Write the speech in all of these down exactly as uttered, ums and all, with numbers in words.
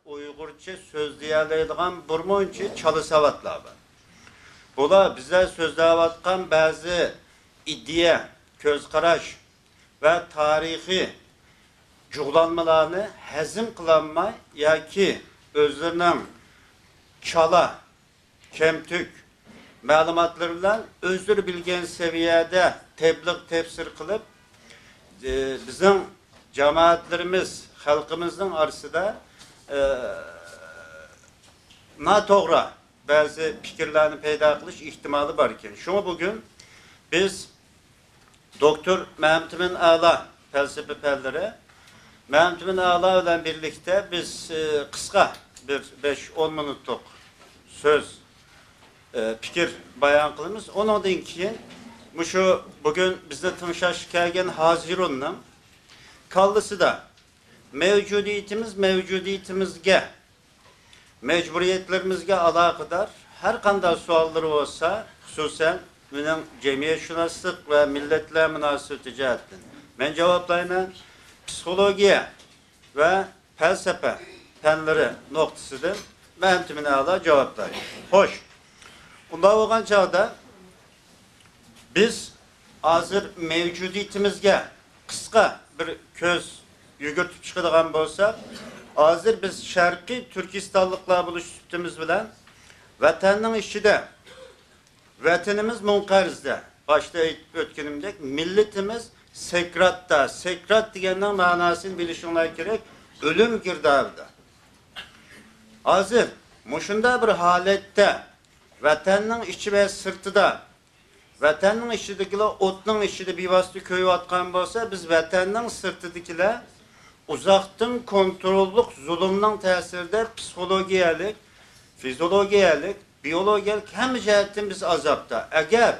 ئۇيغۇرچە سۆزلىيەلەيدىغان بىرمۇنچە چالا ساۋاتلار بار. بۇلار بىزلەر سۆزلەۋاتقان بەزى ئىدىيە، كۆز قاراش ۋە تارىخىي جۇغلانمىلارنى ھەزىم قىلالماي ياكى ئۆزلىرىنىڭ چالا، كەمتۈك مەلۇماتلىرى بىلەن ئۆزلىرى بىلگەن سەۋىيەدە تەبلىغ تەپسىر قىلىپ، ئى، بىزنىڭ جامائەتلىرىمىز، خەلقىمىزنىڭ ئارىسىدا، ئى، ناتوغرا بەزى پىكىرلەرنى پەيدا قىلىش ئېھتىمالى بار ئىكەن. شۇڭا بۈگۈن بىز دوكتور مەمتىمىن ئەلا پەلسەپە پەنلىرى، مەمتىمىن ئەلا بىلەن بىرلىكتە بىز، ئى، قىسقا بىر بەش ئون مىنۇتلۇق سۆز، ئى، پىكىر بايان قىلىمىز. ئۇنىڭدىن كېيىن مۇشۇ بۈگۈن بىزنى تىڭشاشقا كەلگەن ھازىرۇننىڭ كاللىسىدا مەۋجۇدىيىتىمىز، مەۋجۇدىيىتىمىزگە، مەجبۇرىيەتلىرىمىزگە ئالاقىدار ھەر قانداق سوئاللىرى بولسا، خۇسۇسەن مېنىڭ جەمئىيەتشۇناسلىق ۋە مىللەتلەر مۇناسىۋىتى جەھەتتىن مەن جاۋابلايمەن. پسىخولوگىيە ۋە پەلسەپە پەنلىرى نۇقتىسىدىن مەمتىمىن ئەلا جاۋابلايدۇ. خوش، ئۇنداق بولغان چاغدا بىز ھازىر مەۋجۇدىيىتىمىزگە قىسقا بىر كۆز يۈگۈرتۈپ چىقىدىغان بولساق، ھازىر بىز شەرقىي تۈركىستانلىقلار بولۇش سۈپىتىمىز بىلەن ۋەتەننىڭ ئىچىدە، ۋەتىنىمىز مۇنقەرزدە، باشتا ئېيتىپ ئۆتكىنىمدەك، مىللىتىمىز سەكراتتا، سەكرات دېگەننىڭ مەناسىنى بىلىشىڭلار كېرەك، ئۆلۈم گىردابىدا. ھازىر مۇشۇنداق بىر ھالەتتە ۋەتەننىڭ ئىچى ۋە سىرتىدا، ۋەتەننىڭ ئىچىدىكىلەر ئوتنىڭ ئىچىدە بىۋاسىتە كۆيۈۋاتقان بولسا، بىز ۋەتەننىڭ سىرتىدىكىلەر ئۇزاقتىن كونتروللۇق زۇلۇمنىڭ تەسىرىدە پسىخولوگىيەلىك، فىزىولوگىيەلىك، بىئولوگىيەلىك ھەممە جەھەتتىن بىز ئازابتا. ئەگەر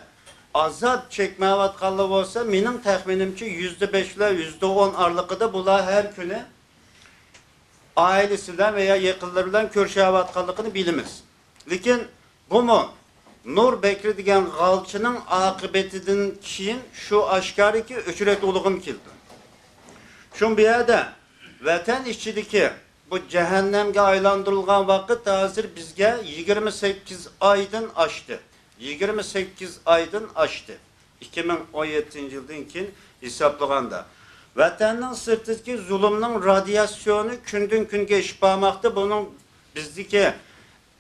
ئازاب چەكمەيۋاتقانلار بولسا، مېنىڭ تەخمىنىمچە يۈزدە بەش بىلەن يۈزدە ئون ئارىلىقىدا بۇلار ھەر كۈنى ئائىلىسى بىلەن ۋەيا يېقىنلىرى بىلەن كۆرۈشەۋاتقانلىقىنى بىلىمىز. لېكىن بۇمۇ نۇر بەكرى دېگەن غالچىنىڭ ئاقىۋىتىدىن كېيىن شۇ ئاشكارىكى، ئۆچرەت ئۇلىغىم كېلىدۇ. شۇڭا بۇ يەردە ۋەتەن ئىچىدىكى بۇ جەھەننەمگە ئايلاندۇرۇلغان ۋاقىت ھازىر بىزگە يىگىرمە سەككىز ئايدىن ئاشتى. يىگىرمە سەككىز ئايدىن ئاشتى. ئىككى مىڭ ئون يەتتىنچى يىلدىن كېيىن ھېسابلىغاندا. ۋەتەننىڭ سىرتىدىكى زۇلۇمنىڭ رادىياتسىيونى كۈندىن كۈنگە ئېشىپ بارماقتا. بۇنىڭ بىزدىكى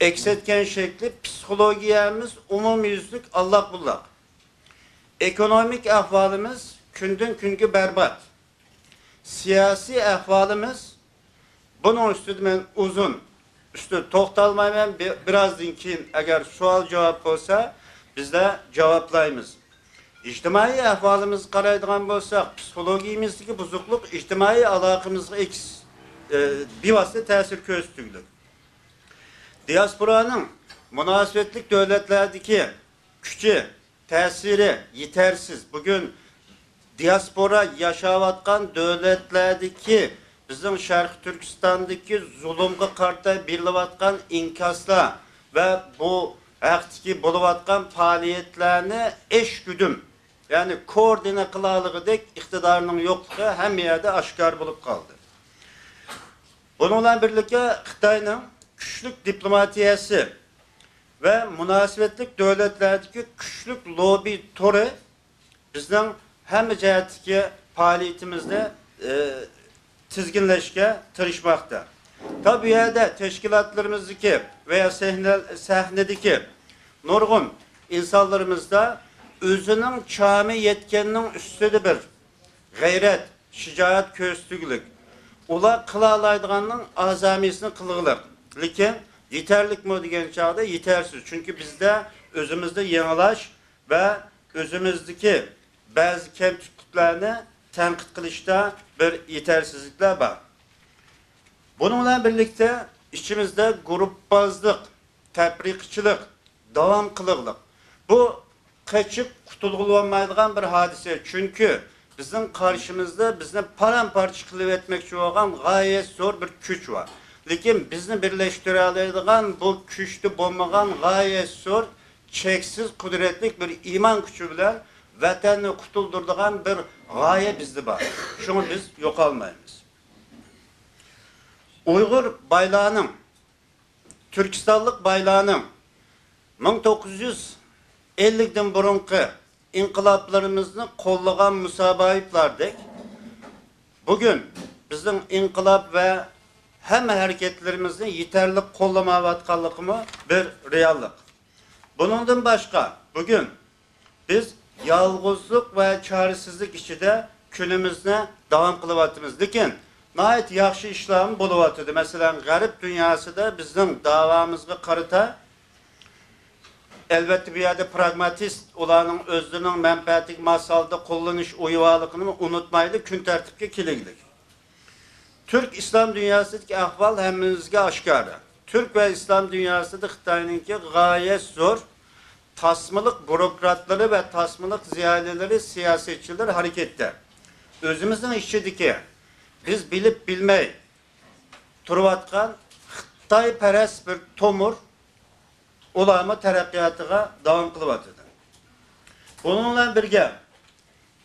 ئەكس ئەتكەن شەكلى پسىخولوگىيەمىز ئومۇميۈزلۈك ئاللاق بۇللاق. ئېكونومىك ئەھۋالىمىز كۈندىن كۈنگە بەربات. سىياسىي ئەھۋالىمىز، بۇنىڭ ئۈستىدە مەن ئۇزۇن ئۈستىدە توختالمايمەن. بىر، بىرازدىن كېيىن ئەگەر سوئال جاۋاب بولسا، بىزلەر جاۋابلايمىز. ئىجتىمائىي ئەھۋالىمىزغا قارايدىغان بولساق، پسىخولوگىيىمىزدىكى بۇزۇقلۇق ئىجتىمائىي ئالاقىمىزغا ئەكس، ئە، بىۋاسىتە تەسىر كۆرسىتىدۇ. دىياسپورانىڭ مۇناسىۋەتلىك دۆلەتلەردىكى كۈچى، تەسىرى يېتەرسىز. بۈگۈن دىياسپورا ياشاۋاتقان دۆلەتلەردىكى، بىزنىڭ شەرقىي تۈركىستاندىكى زۇلۇمغا قارىتا بېرىلىۋاتقان ئىنكاسلار ۋە بۇ ھەقتىكى بولۇۋاتقان پائالىيەتلەرنى ئەشكۈدۈم، يەنى كوئوردىنە قىلالىغۇدەك ئىقتىدارنىڭ يوقلۇقى ھەممە يەردە ئاشكارا بولۇپ قالدى. بۇنىڭ بىلەن بىرلىكتە، خىتاينىڭ كۈچلۈك دىپلوماتىيەسى ۋە مۇناسىۋەتلىك دۆلەتلەردىكى كۈچلۈك لوببى تورى بىزنىڭ ھەممە جەھەتتىكى پائالىيىتىمىزنى، ئى، تىزگىنلەشكە تىرىشماقتا. تا بۇ يەردە تەشكىلاتلىرىمىزدىكى ۋەيا سەھنە، سەھنىدىكى نۇرغۇن ئىنسانلىرىمىزدا ئۆزىنىڭ چامى يەتكەننىڭ ئۈستىدە بىر غەيرەت، شىجائەت كۆرسىتىگۈلۈك. ئۇلار قىلالايدىغاننىڭ ئازامىسىنى قىلغۇلۇق. لېكىن يېتەرلىكمۇ دېگەن چاغدا يېتەرسىز. چۈنكى بىزدە ئۆزىمىزدە يېڭىلاش ۋە ئۆزىمىزدىكى بەزى كەمتۈكلۈكلەرنى تەنقىد قىلىشتا بىر يېتەرسىزلىكلەر بار. بۇنىڭ بىلەن بىرلىكتە ئىچىمىزدە گۇرۇپپىبازلىق، تەپرىقىچىلىق داۋام قىلغۇلۇق. بۇ قېچىپ قۇتۇلغىلى بولمايدىغان بىر ھادىسە. چۈنكى بىزنىڭ قارشىمىزدا بىزنى پارام-پارچە قىلىۋەتمەكچى بولغان غايەت زور بىر كۈچ بار. لېكىن بىزنى بىرلەشتۈرەلەيدىغان بۇ كۈچتە بولمىغان غايەت زور، چەكسىز قۇدرەتلىك بىر ئىمان كۈچى بىلەن ۋەتەننى قۇتۇلدۇرىدىغان بىر غايە بىزدە بار. شۇڭا بىز يوقالمايمىز. ئۇيغۇر بايلارنىڭ، تۈركىستانلىق بايلارنىڭ مىڭ توققۇز يۈز ئەللىكتىن بۇرۇنقى ئىنقىلابلىرىمىزنى قوللىغان مۇسابايىپلاردەك، بۈگۈن بىزنىڭ ئىنقىلاب ۋە ھەممە ھەرىكەتلىرىمىزنى يېتەرلىك قوللىمايۋاتقانلىقىمۇ بىر رېئاللىق. بۇنىڭدىن باشقا، بۈگۈن بىز يالغۇزلۇق ۋە چارىسىزلىك ئىچىدە كۈنىمىزنى داۋام قىلىۋاتىمىز. لېكىن ناھايىتى ياخشى ئىشلارمۇ بولۇۋاتىدۇ. مەسىلەن، غەرب دۇنياسىدا بىزنىڭ داۋامىزغا قارىتا، ئەلۋەتتە، بۇ يەردە پراگماتىست، ئۇلارنىڭ ئۆزلىرىنىڭ مەنپەئەتىگە ماس ھالدا قوللىنىش ئويۇۋالىقىنىمۇ ئۇنتۇمايلى، كۈن تەرتىپكە كېلىگلىك. تۈرك ئىسلام دۇنياسىدىكى ئەھۋال ھەممىمىزگە ئاشكارا. تۈرك ۋە ئىسلام دۇنياسىدا خىتاينىڭكى غايەت زور تاسمىلىق بيۇروكراتلىرى ۋە تاسمىلىق زىيالىيلىرى، سىياسەتچىلىرى ھەرىكەتتە. ئۆزىمىزنىڭ ئىچىدىكى، بىز بىلىپ بىلمەي تۇرۇۋاتقان خىتايپەرەس بىر تومۇر، ئۇلارمۇ تەرەققىياتىغا داۋام قىلىۋاتىدۇ. بۇنىڭ بىلەن بىرگە،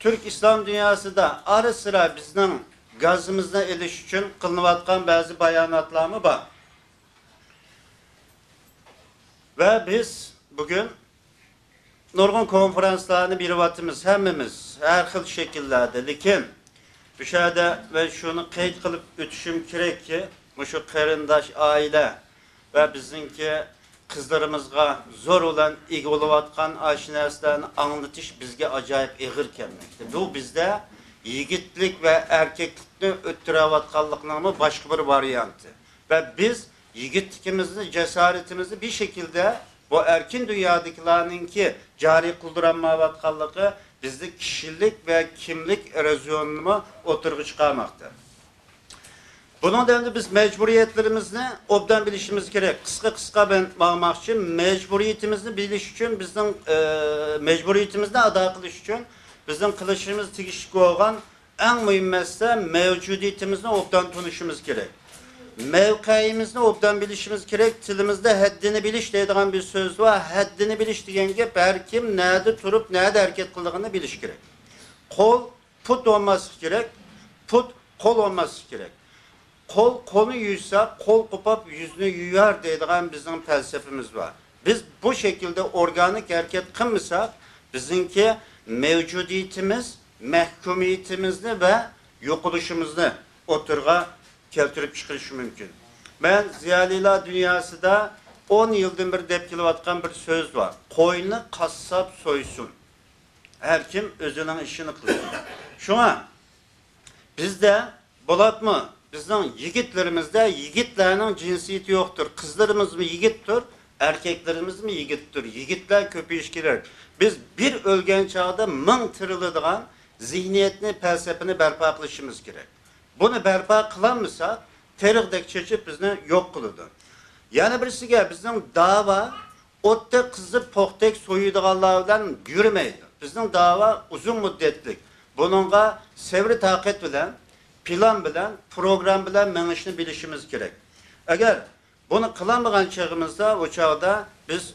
تۈرك ئىسلام دۇنياسىدا ئارا-سىرا بىزنىڭ گازىمىزنى ئېلىش ئۈچۈن قىلىنىۋاتقان بەزى باياناتلارمۇ بار. ۋە بىز بۈگۈن نۇرغۇن كونفرانسلارنى بېرىۋاتىمىز، ھەممىمىز ھەر خىل شەكىللەردە. لېكىن بۇ يەردە مەن شۇنى قەيت قىلىپ ئۆتۈشۈم كېرەككى، مۇشۇ قېرىنداش ئائىلە ۋە بىزنىڭكى قىزلىرىمىزغا زور بىلەن ئىگە بولۇۋاتقان ئاشۇ نەرسىلەرنى ئاڭلىتىش بىزگە ئاجايىپ ئېغىر كەلمەكتە. بۇ بىزدە يىگىتلىك ۋە ئەركەكلىكنى ئۆتتۈرۈۋاتقانلىقنىڭمۇ باشقا بىر ۋارىيانتى. ۋە بىز يىگىتلىكىمىزنى، جاسارىتىمىزنى بىر شەكىلدە بۇ ئەركىن دۇنيادىكىلارنىڭكى جارى قىلدۇرالمايۋاتقانلىقى بىزدە كىشىلىك ۋە كىملىك ئېروزىيونىنىمۇ ئوتتۇرىغا چىقارماقتا. بۇنىڭدىن بىز مەجبۇرىيەتلىرىمىزنى ئوبدان بىلىشىمىز كېرەك. قىسقا-قىسقا مەن ماڭماقچى. مەجبۇرىيىتىمىزنى بىلىش ئۈچۈن بىزنىڭ، ئە، مەجبۇرىيىتىمىزنى ئادا قىلىش ئۈچۈن بىزنىڭ قىلىشىمىز تېگىشلىك بولغان ئەڭ مۇھىم مەسىلە، مەۋجۇدىيىتىمىزنى ئوبدان تونۇشىمىز كېرەك. مەۋقەيىمىزنى ئوبدان بىلىشىمىز كېرەك. تىلىمىزدا ھەددىنى بىلىش دەيدىغان بىر سۆز بار. ھەددىنى بىلىش دېگەن گەپ، ھەر كىم نەدە تۇرۇپ، نەدە ھەرىكەت قىلىدىغىنىنى بىلىش كېرەك. قول پۇت بولماسلىقى كېرەك، پۇت قول بولماسلىقى كېرەك. قول قولنى يۇيسا، قول قوپاپ يۈزنى يۇيار دەيدىغان بىزنىڭ پەلسەپىمىز بار. بىز بۇ شەكىلدە ئورگانىك ھەرىكەت قىلمىساق، بىزنىڭكى مەۋجۇدىيىتىمىز، مەھكۇمىيىتىمىزنى ۋە يوقىلىشىمىزنى ئوتتۇرىغا كەلتۈرۈپ چىقىرىشى مۇمكىن. مەن زىيالىيلار دۇنياسىدا ئون يىلدىن بېرى دەپ كېلىۋاتقان بىر سۆز بار. قوينى قاسساپ سويسۇن. ھەر كىم ئۆزىنىڭ ئىشىنى قىلسۇن. شۇڭا بىزدە، بولۇپمۇ بىزنىڭ يىگىتلىرىمىزدە يىگىتلەرنىڭ جىنسىيىتى يوقتۇر. قىزلىرىمىزمۇ يىگىتتۇر، ئەركەكلىرىمىزمۇ يىگىتتۇر. يىگىتلەر كۆپىيىشى كېرەك. بىز بىر ئۆلگەن چاغدا مىڭ تىرىلىدىغان زېھنىيەتنى، پەلسەپىنى بەرپا قىلىشىمىز كېرەك. بۇنى بەرپا قىلالمىساق، تېرىقتەك چېچىپ بىزنى يوق قىلىدۇ. يەنە بىرسىگە، بىزنىڭ داۋا ئوتتەك قىزىپ، پوختەك سويىدىغانلار بىلەن يۈرمەيدۇ. بىزنىڭ داۋا ئۇزۇن مۇددەتلىك. بۇنىڭغا سەۋر-تاقەت بىلەن، پىلان بىلەن، پروگرامما بىلەن مېڭىشنى بىلىشىمىز كېرەك. ئەگەر بۇنى قىلالمىغان چېغىمىزدا، ئۇ چاغدا بىز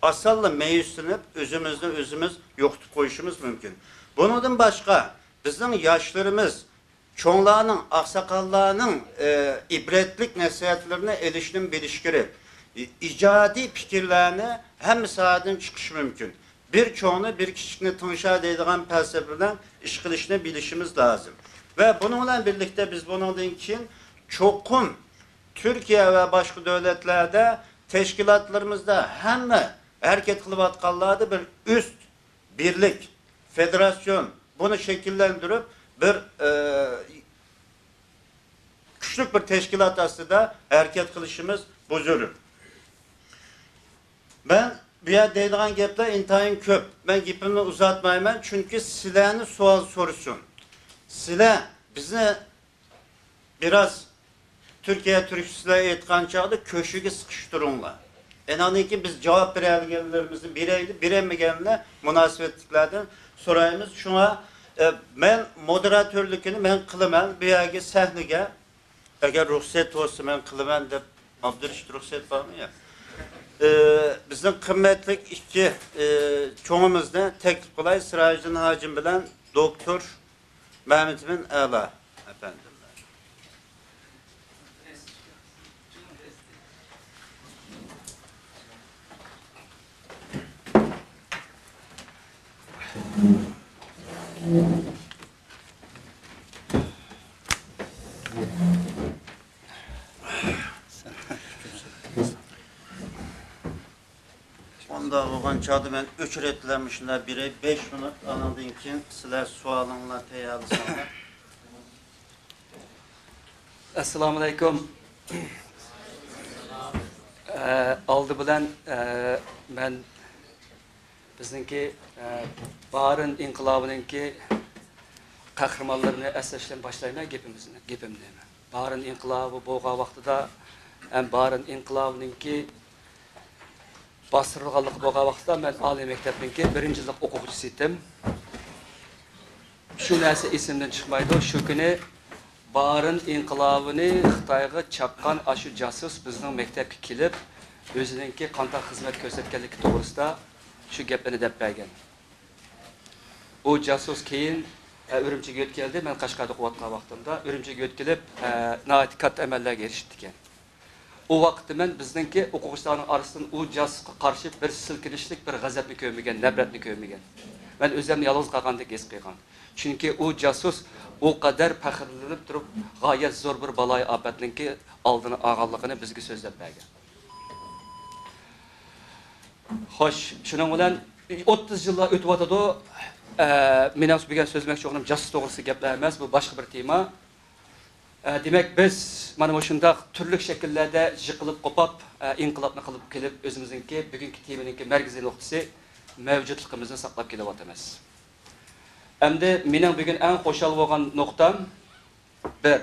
ئاسانلا مەيۈسلىنىپ، ئۆزىمىزنى ئۆزىمىز يوقىتىپ قويۇشىمىز مۇمكىن. بۇنىڭدىن باشقا، بىزنىڭ ياشلىرىمىز چوڭلارنىڭ، ئاقساقاللارنىڭ، ئە، ئىبرەتلىك نەسىھەتلىرىنى ئېلىشنى بىلىش كېرەك. ئى-، ئىجادىي پىكىرلەرنى ھەممە ساھەدىن چىقىشى مۇمكىن. بىر چوڭنى، بىر كىچىكنى تىڭشا دەيدىغان پەلسەپە بىلەن ئىش قىلىشنى بىلىشىمىز لازىم. ۋە بۇنىڭ بىلەن بىرلىكتە بىز بۇنىڭدىن كېيىن چوقۇم تۈركىيە ۋە باشقا دۆلەتلەردە تەشكىلاتلىرىمىزدا ھەممە ھەرىكەت قىلىۋاتقانلاردا بىر ئۈست بىرلىك، فېدېراتسىيون، بۇنى شەكىللەندۈرۈپ، بىر، ئە، كۈچلۈك بىر تەشكىلات ئاستىدا ھەرىكەت قىلىشىمىز بۇ زۆرۈر. مەن بۇ يەردە دەيدىغان گەپلەر ئىنتايىن كۆپ. مەن گېپىمنى ئۇزارتمايمەن، چۈنكى سىلەرنى سوئال سورىسۇن. سىلەر بىزنى بىراز تۈركىيە تۈركچىسىلەر ئېيتقان چاغدا كۆشىگە سىقىشتۇرۇڭلار. ئەنەندىن كېيىن بىز جاۋاب بېرەلىگەنلىرىمىزنى بېرەيلى، بېرەلمىگەنلەر مۇناسىۋەتلىكلەردىن سورايمىز. شۇڭا، ئە، مەن مودېراتورلۇقىنى مەن قىلىمەن. بۇ يەرگە سەھنىگە، ئەگەر رۇخسەت بولسا مەن قىلىمەن دەپ، ئابدۇرېشىت رۇخسەت بارمۇ؟ ياق. ئە، بىزنىڭ قىممەتلىك ئىككى، ئە، چوڭىمىزنى تەكلىپ قىلاي، سىراجىدىن ھاجىم بىلەن دوكتور مەمتىمىن ئەلا ئەپەندىم. شۇنداق بولغان چاغدا مەن ئۆچ رەت بىلەن مۇشۇنداق بېرەي، بەش مىنۇت، ئانىڭدىن كېيىن سىلەر سوئالىڭلار تەييارلىساڭلار. ئەسسالامۇئەلەيكۇم. ئە، ئالدى بىلەن، ئە، مەن بىزنىڭكى، ئە، بارىن ئىنقىلابىنىڭكى قەھرىمانلىرىنى ئەسلەشتىن باشلايمەن گېپىمىزنى، گېپىمنى. بارىن ئىنقىلابى بولغان ۋاقتىدا ھەم بارىن ئىنقىلابىنىڭكى باستۇرۇلغانلىقى بولغان ۋاقتىدا مەن ئالىي مەكتەپنىڭكى بىرىنچى يىللىق ئوقۇغۇچىسى ئىدىم. شۇ نەرسە ئېسىمدىن چىقمايدۇ. شۇ كۈنى بارىن ئىنقىلابىنى خىتايغا چاققان ئاشۇ جاسۇس بىزنىڭ مەكتەپكە كېلىپ، ئۆزىنىڭكى قانداق خىزمەت كۆرسەتكەنلىكى توغرىسىدا شۇ گەپلەرنى دەپ بەرگەن. ئۇ جاسۇس كېيىن، ئە، ئۈرۈمچىگە يۆتكەلدى. مەن قەشقەردە ئوقۇۋاتقان ۋاقتىمدا ئۈرۈمچىگە يۆتكىلىپ، ئە، ناھايىتى كاتتا ئەمەللەرگە ئېرىشىپتىكەن. ئۇ ۋاقىتتا مەن بىزنىڭكى ئوقۇغۇچىلارنىڭ ئارىسىدىن ئۇ جاسۇسقا قارشى بىر سىلكىنىشلىك، بىر غەزەپنى كۆرمىگەن، نەپرەتنى كۆرمىگەن. مەن ئۆزۈمنى يالغۇز قالغاندەك ھېس قىلغان. چۈنكى ئۇ جاسۇس ئۇ قەدەر پەخىرلىنىپ تۇرۇپ، غايەت زور بىر بالايىئاپەتنىڭ ئالدىنى ئالغانلىقىنى بىزگە سۆزلەپ بەرگەن. خوش، شۇنىڭ بىلەن ئوتتۇز يىللار ئۆتۈۋاتىدۇ. ئە، مېنىڭ بۈگۈن سۆزلىمەكچى بولغىنىم جاسۇس توغرىسىدا گەپلەر ئەمەس، بۇ باشقا بىر تېما. ئە، دېمەك، بىز مانا مۇشۇنداق تۈرلۈك شەكىللەردە يىقىلىپ قوپاپ، ئە، ئىنقىلابنى قىلىپ كېلىپ، ئۆزىمىزنىڭكى بۈگۈنكى تېمىنىڭكى مەركىزىي نۇقتىسى مەۋجۇتلۇقىمىزنى ساقلاپ كېلىۋاتىمىز. ئەمدى مېنىڭ بۈگۈن ئەڭ خۇشال بولغان نۇقتام بىر،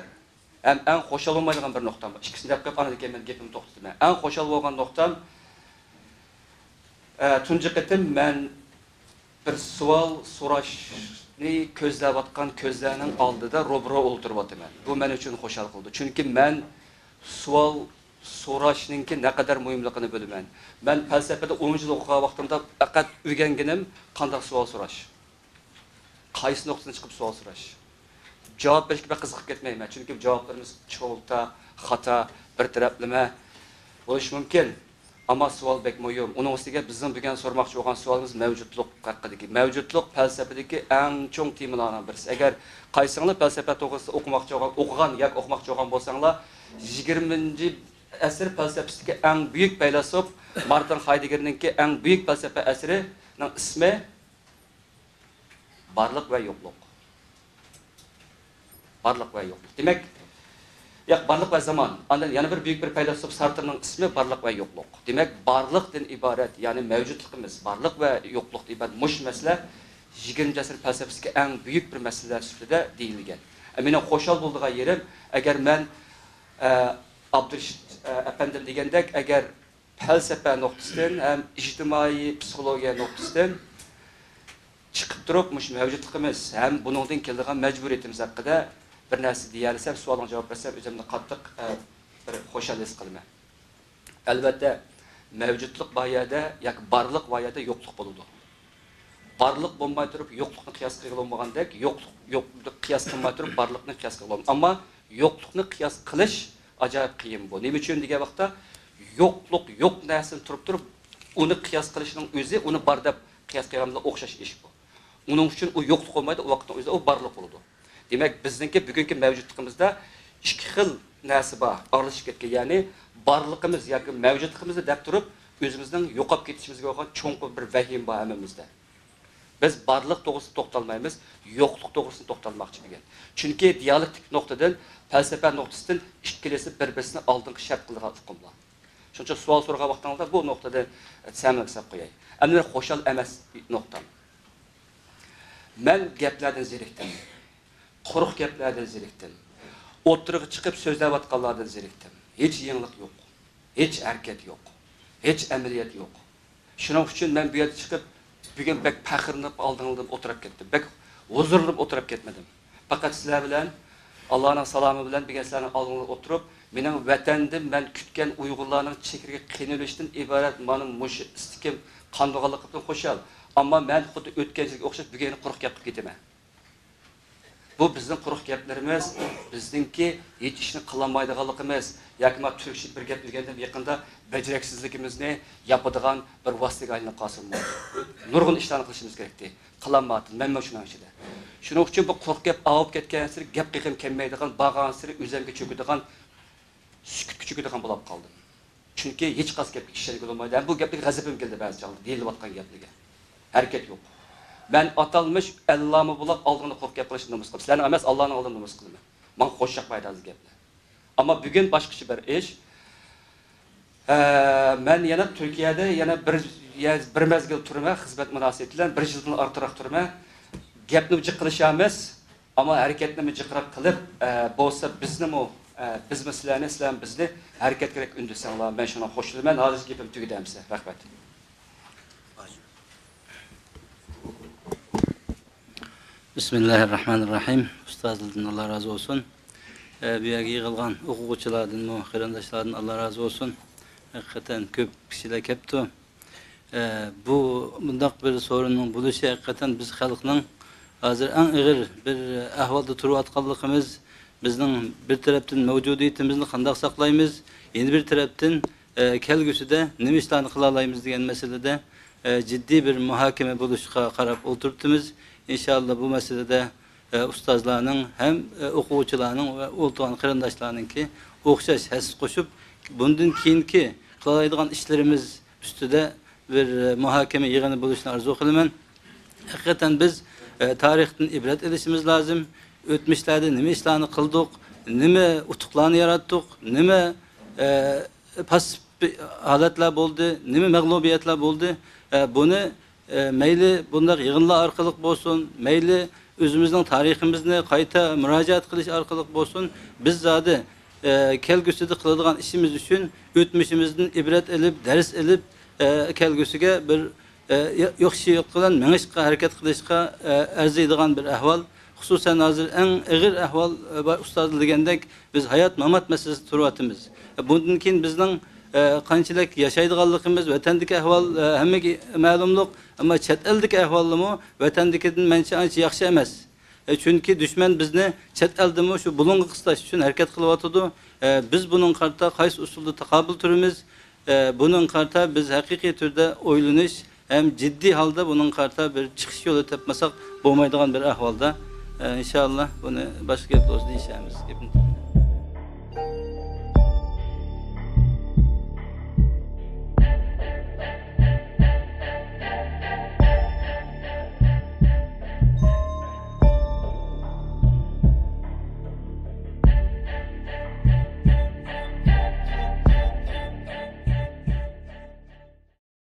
ھەم ئەڭ خۇشال بولمايدىغان بىر نۇقتام بار. ئىككىسىنى دەپ قويۇپ، ئاندىن كېيىن مەن گېپىمنى توختىتىمەن. ئەڭ خۇشال بولغان نۇقتام، ئە، تۇنجى قېتىم مەن بىر سوئال سوراشنى كۆزلەۋاتقان كۆزلەرنىڭ ئالدىدا روبىرو ئولتۇرۇۋاتىمەن. بۇ مەن ئۈچۈن خۇشال قىلدى. چۈنكى مەن سوئال سوراشنىڭكى نەقەدەر مۇھىملىقىنى بىلىمەن. مەن پەلسەپىدە ئون يىل ئوقۇغان ۋاقتىمدا پەقەت ئۆگەنگىنىم قانداق سوئال سوراش. قايسى نۇقتىدىن چىقىپ سوئال سوراش؟ جاۋاب بېرىشكە بەك قىزىقىپ كەتمەيمەن، چۈنكى جاۋابلىرىمىز چولتا، خاتا، بىر تەرەپلىمە بولۇشى مۇمكىن. ئەمما سوئال بەك مۇھىم. ئۇنىڭ ئۈستىگە بىزنىڭ بۈگۈن سورىماقچى بولغان سوئالىمىز مەۋجۇتلۇق ھەققىدىكى. مەۋجۇتلۇق پەلسەپىدىكى ئەڭ چوڭ تېمىلارنىڭ بىرسى. ئەگەر قايسىڭلار پەلسەپە توغرىسىدا ئوقۇماقچى بولغان، ئوقۇغان ياكى ئوقۇماقچى بولغان بولساڭلار، يىگىرمىنچى ئەسىر پەلسەپىسىدىكى ئەڭ بۈيۈك پەيلاسوپ مارتىن خايدېگگېرنىڭكى ئەڭ بۈيۈك پەلسەپە ئەسىرىنىڭ ئىسمى بارلىق ۋە يوقلۇق. بارلىق ۋە يوقلۇق. دېمەك، ياق، بارلىق ۋە زامان. ئاندىن يەنە بىر بۈيۈك بىر پەيلاسوپ سارترنىڭ ئىسمى بارلىق ۋە يوقلۇق. دېمەك، بارلىقتىن ئىبارەت، يەنى مەۋجۇتلۇقىمىز، بارلىق ۋە يوقلۇقتىن ئىبارەت مۇشۇ مەسىلە يىگىرمىنچى ئەسىر پەلسەپىسىدىكى ئەڭ بۈيۈك بىر مەسىلە سۈپىتىدە دېيىلگەن. ئە، مېنىڭ خۇشال بولىدىغان يېرىم، ئەگەر مەن، ئە، ئابدۇرېشىت، ئە، ئەپەندىم دېگەندەك، ئەگەر پەلسەپە نۇقتىسىدىن ھەم ئىجتىمائىي پسىخولوگىيە نۇقتىسىدىن چىقىپ تۇرۇپ، مۇشۇ مەۋجۇتلۇقىمىز ھەم بۇنىڭدىن كېلىدىغان مەجبۇرىيىتىمىز ھەققىدە بىر نەرسە دېيەلىسەم، سوئالىڭىزغا جاۋاب بەرسەم، ئۆزۈمنى قاتتىق، ئە، بىر خۇشال ھېس قىلىمەن. ئەلۋەتتە، مەۋجۇتلۇق بار يەردە ياكى بارلىق بار يەردە يوقلۇق بولىدۇ. بارلىق بولماي تۇرۇپ يوقلۇقنى قىياس قىلغىلى بولمىغاندەك، يوقلۇق، يوقلۇقنى قىياس قىلماي تۇرۇپ بارلىقنى قىياس قىلغىلى بولمايدۇ. ئەمما يوقلۇقنى قىياس قىلىش ئاجايىپ قىيىن بۇ. نېمە ئۈچۈن دېگەن ۋاقىتتا، يوقلۇق يوق نەرسىنى تۇرۇپ تۇرۇپ، ئۇنى قىياس قىلىشنىڭ ئۆزى ئۇنى بار دەپ قىياس قىلغان بىلەن ئوخشاش ئىش بۇ. ئۇنىڭ ئۈچۈن ئۇ يوقلۇق بولمايدۇ، ئۇ ۋاقىتنىڭ ئۆزىدە ئۇ بارلىق بولىدۇ. دېمەك، بىزنىڭكى بۈگۈنكى مەۋجۇتلۇقىمىزدا ئىككى خىل نەرسە بار، ئارىلىشىپ كەتكەن. يەنى بارلىقىمىز ياكى مەۋجۇتلۇقىمىزنى دەپ تۇرۇپ، ئۆزىمىزنىڭ يوقاپ كېتىشىمىزگە بولغان چوڭقۇر بىر ۋەھىمە بار ھەممىمىزدە. بىز بارلىق توغرىسىدا توختالمايمىز، يوقلۇق توغرىسىدا توختالماقچى بۈگۈن. چۈنكى دىيالېكتىك نۇقتىدىن، پەلسەپە نۇقتىسىدىن ئىككىلىسى بىر-بىرسىنى ئالدىنقى شەرت قىلىدىغان ئۇقۇملار. شۇنىڭ ئۈچۈن سوئال سورىغان ۋاقتىڭىزدا بۇ نۇقتىدىن سەمىمىي قىلساق قوياي. ئەمدى بىر خۇشال ئەمەس نۇقتام. مەن گەپلەردىن زېرىكتىم. قۇرۇق گەپلەردىن زېرىكتىم. ئوتتۇرىغا چىقىپ سۆزلەۋاتقانلاردىن زېرىكتىم. ھېچ يېڭىلىق يوق. ھېچ ھەرىكەت يوق. ھېچ ئەمەلىيەت يوق. شۇنىڭ ئۈچۈن مەن بۇ يەردە چىقىپ، بۈگۈن بەك پەخىرلىنىپ ئالدىڭلىرىدا ئولتۇرۇپ كەتتىم. بەك ھۇزۇرلىنىپ ئولتۇرۇپ كەتمىدىم. پەقەت سىلەر بىلەن، ئاللانىڭ سالامى بىلەن بۈگۈن سىلەرنىڭ ئالدىڭلاردا ئولتۇرۇپ، مېنىڭ ۋەتەندىن مەن كۈتكەن ئۇيغۇرلارنىڭ چېھرىگە قېنى ئۈلۈشتىن ئىبارەت مانا مۇشۇ ئىستىكىم قاندۇرغانلىقىمدىن خۇشال. ئەمما مەن خۇددى ئۆتكەن يىلغا ئوخشاش بۈگۈن يەنە قۇرۇق گەپ قىلىپ كېتىمەن. بۇ بىزنىڭ قۇرۇق گەپلىرىمىز، بىزنىڭكى ھېچ ئىشنى قىلالمايدىغانلىقىمىز ياكى مانا تۈركچە بىر گەپ ئۆگەندىم يېقىندا، بېجىرەكسىزلىكىمىزنى ياپىدىغان بىر ۋاسىتىگە ئايلىنىپ قالسىمۇ بولىدۇ. نۇرغۇن ئىشلارنى قىلىشىمىز كېرەكتى. قىلالمايۋاتىمىز، مەنمۇ شۇنىڭ ئىچىدە. شۇنىڭ ئۈچۈن بۇ قۇرۇق گەپ ئاۋۇپ كەتكەنسېرى گەپ قىلغۇم كەلمەيدىغان، بارغانسېرى ئۆزۈمگە چۆكىدىغان، سۈكۈتكە چۆكىدىغان بولۇپ قالدىم. چۈنكى ھېچقايسى گەپكە ئىشەنگىلى بولمايدۇ. ھەم بۇ گەپلەرگە غەزىپىم كەلدى بەزى چاغدا، دېيىلىۋاتقان گەپلەرگە. ھەرىكەت يوق. مەن ئاتالمىش ئەللامى بولاپ ئالدىڭدا قويۇپ گەپ قىلىشنى نومۇس قىلىمەن. سىلەرنىڭ ئەمەس، ئاللانىڭ ئالدىدا نومۇس قىلىمەن. ماڭا خوش ياقمايدۇ ھازىر گەپلەر. ئەمما بۈگۈن باشقىچە بىر ئىش. ئە، مەن يەنە تۈركىيەدە يەنە بىر، يە-، بىر مەزگىل تۈرمە خىزمەت مۇناسىۋىتى بىلەن بىر يىلدىن ئارتۇقراق تۈرمە. گەپنى جىق قىلىشامىز، ئەمما ھەرىكەتنىمۇ جىقراق قىلىپ، ئە، بولسا بىزنىمۇ، ئە، بىزمۇ سىلەرنى، سىلەرمۇ بىزنى ھەرىكەتكە ئۈندىسەڭلار، مەن شۇنىڭغا قوشۇلىمەن. ھازىرچە گېپىمنى تۈگىدىم ئەمىسە. رەھمەت. بىسمىللاھىررەھمانىررەھىم. ئۇستازلاردىن ئاللا رازى بولسۇن. ئە، بۇ يەرگە يىغىلغان ئوقۇغۇچىلاردىنمۇ، قېرىنداشلاردىن ئاللا رازى بولسۇن. ھەقىقەتەن كۆپ كىشىلەر كەپتۇ. ئە، بۇ مۇنداق بىر سورۇننىڭ بولۇشى ھەقىقەتەن بىز خەلقنىڭ ھازىر ئەڭ ئېغىر بىر ئەھۋالدا تۇرۇۋاتقانلىقىمىز، بىزنىڭ بىر تەرەپتىن مەۋجۇدىيىتىمىزنى قانداق ساقلايمىز، يەنە بىر تەرەپتىن، ئە، كەلگۈسىدە نېمە ئىشلارنى قىلالايمىز دېگەن مەسىلىدە، ئە، جىددىي بىر مۇھاكىمە بولۇشقا قاراپ ئولتۇرۇپتىمىز. ئىنشاللا بۇ مەسىلىدە، ئە، ئۇستازلارنىڭ ھەم، ئە، ئوقۇغۇچىلارنىڭ ۋە ئولتۇرغان قېرىنداشلارنىڭكى ئوخشاش ھەسسە قوشۇپ، بۇندىن كېيىنكى قىلالايدىغان ئىشلىرىمىز ئۈستىدە بىر، ئە، مۇھاكىمە يىغىنى بولۇشىنى ئارزۇ قىلىمەن. ھەقىقەتەن بىز، ئە، تارىختىن ئىبرەت ئېلىشىمىز لازىم. ئۆتمۈشلەردە نېمە ئىشلارنى قىلدۇق، نېمە ئۇتۇقلارنى ياراتتۇق، نېمە، ئە، پاسسىپ ھالەتلەر بولدى، نېمە مەغلۇبىيەتلەر بولدى، ئە، بۇنى، ئە، مەيلى بۇنداق يىغىنلار ئارقىلىق بولسۇن، مەيلى ئۆزىمىزنىڭ تارىخىمىزنى قايتا مۇراجىئەت قىلىش ئارقىلىق بولسۇن، بىز زادى، ئە، كەلگۈسىدە قىلىدىغان ئىشىمىز ئۈچۈن ئۆتمۈشىمىزدىن ئىبرەت ئېلىپ، دەرس ئېلىپ، ئە، كەلگۈسىگە بىر، ئە، يا-، ياخشى يول بىلەن مېڭىشقا، ھەرىكەت قىلىشقا، ئە، ئەرزىيدىغان بىر ئەھۋال. خۇسۇسەن ھازىر ئەڭ ئېغىر ئەھۋال، ئە، بار ئۇستازلار دېگەندەك، بىز ھايات-مامات مەسىلىسىدە تۇرۇۋاتىمىز. ئە، بۇندىن كېيىن بىزنىڭ، ئە، قانچىلىك ياشايدىغانلىقىمىز، ۋەتەندىكى ئەھۋال، ئە، ھەممىگە مەلۇملۇق، ئەمما چەت ئەلدىكى ئەھۋالمۇ ۋەتەندىكىدىن مەنچە ئانچە ياخشى ئەمەس. ئە، چۈنكى دۈشمەن بىزنى چەت ئەلدىمۇ شۇ بۇلۇڭغا قىستاش ئۈچۈن ھەرىكەت قىلىۋاتىدۇ. ئە، بىز بۇنىڭغا قارىتا قايسى ئۇسۇلدا تاقابىل تۇرىمىز؟ ئە، بۇنىڭغا قارىتا بىز ھەقىقىي تۈردە ئويلىنىش ھەم جىددىي ھالدا بۇنىڭغا قارىتا بىر چىقىش يولى تاپمىساق بولمايدىغان بىر ئەھۋالدا. ئە، ئىنشاللا بۇنى باشقا گەپ بولسا دېيىشەرمىز. گېپىنى